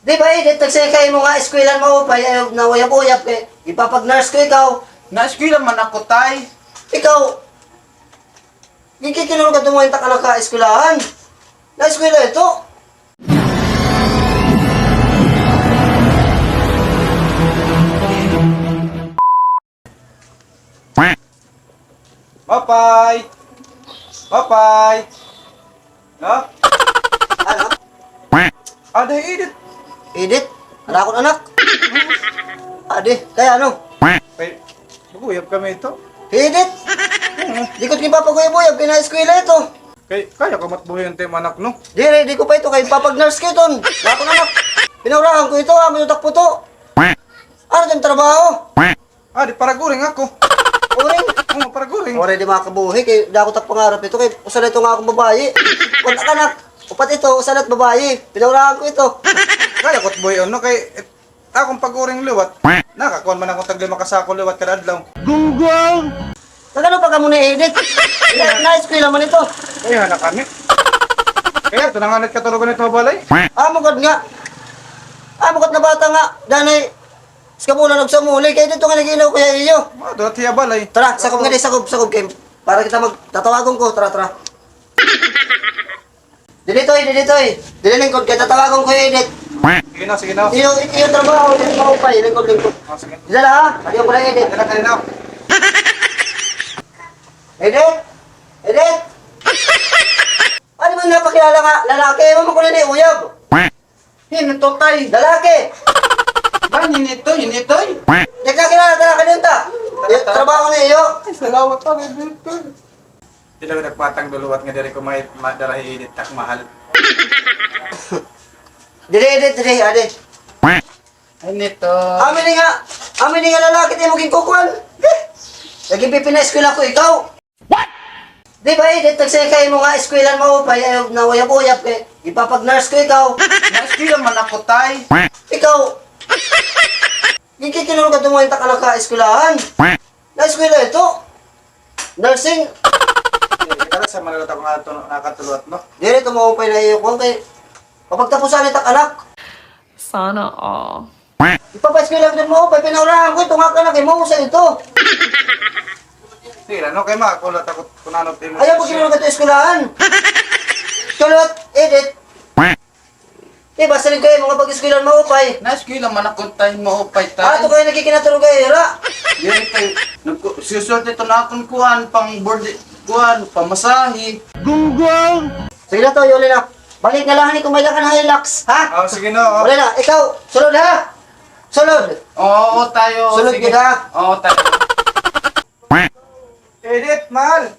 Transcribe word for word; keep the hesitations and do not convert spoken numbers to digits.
Di ba, Edith, nagsige ka ha imo nga eskwelahan maupay, ayaw na uyab-uyab kay ipapag-nurse ko ikaw. Naeskwela man ako, tay. Ikaw, gikikinulog ka dumayon tak anak ha eskwelahan. Naeskwela ito. Mapay! Mapay! Ha? Ano? Adi, Edith. Edith? An akon anak? Adi, kay ano? Kay, mag-uyab kami ito. Edith? Di ko ginpapag-uyab-uyab, kay naeskwela ito. Kay, kaya ka matbuhi an imo anak, no? Diri, di ko pa ito, kay papag-nurse ko iton. An akon anak. Pinaurahan ko ito, amo ito takputo. Ano it im trabaho? Ah, di paraguring ako. Uring? Oo, paraguring. Uring di makabuhi, kay dako tak pangarap ito, kay usa la ito nga akon babayi. Upat ak anak, upat ito, usa la it babayi. Pinaurahan ko ito. Kaya ko it buhion, no, kay it-, akon pag-uring liwat. Nakakuan man ako tag lima ka sako liwat kada adlaw. Gunggong! Nagano pa kamo ni Edith? Na, naeskwela man ito. Kaya na kami. Kaya ito na nga nagkaturugan ito ha balay. Amo gad nga. Amo gad na bata nga. Danay, sa kabulan og sumuli, kay didto nga nag-iinaw ko ha iyo. Mga dulat hiya balay. Tara, sakob nga di, sakob, sakob kay para kita mag-, tatawagon ko, tara, tara. Didi, Toy, didi, Toy. Didi lingkod kay tatawagon ko hi Edith. Sige na, sige na. Iyo, iyo trabaho, iyo trabaho pa, lingkod, lingkod. Ah, sige. Didi la, ha? Ayaw pala, Edith. Didi na, didi na. Edith? Edith? Ano man napakilala nga lalaki? Ayaw mo ko na ni uyab. Hin-o ito, tay? Lalaki! Ba, hin-o ito, hin-o ito? Di ka kilala, tara, kanina ta. Tara, tara. Trabaho na iyo. Ay, salamat, tay, dito. Di lang nagpatang duluwat nga diri ko may madara hi Edith tak mahal. Diri, Edith, diri, adi. Ay, nito. Amin nga, amin nga lalaki, di mo ginkukuan. Eh, naging pipinaeskwela ko ikaw. What? Di ba, Edith, nagsige ka ha imo nga eskwelahan maupay, ayaw na uyab-uyab kay ipapag-nurse ko ikaw. Naeskwela man ako, tay. Ikaw, gikikinulog ka dumayon tak anak ha eskwelahan. Naeskwela ito. Nursing. Eh, tara sa Manila, ako nga ito nakatuluwat, no? Diri ito maupay na iyo kuan kay papagtapusan ni tak anak. Sana all. Ipapaeskwela ko mo, pay pinaurahan ko ito nga ka na kay mausa ito. Sige, ano kay ma, kulat ako kung ano timo. Ayaw pagkinulog ka ito eskwelahan. Kulot, Edith. Di ba, salig kayo mga pag-eskwelahan maupay. Naeskwela man ako, tay, maupay, tay. Ato kayo nagkikinaturog kayo, ira. Diri kay, nagku-, susuot ito na akong kuan, pang board, kuan, pamasahe. Gunggong! Sige na to, yuli na. Balik na lang ni kung may lakan Hilux, ha? Oh, sige na, oh. Wala na. Ikaw, sulod, ha? Sulod. Oo, tayo. Sulod sige. Kita. Oo, tayo. Edit, mahal.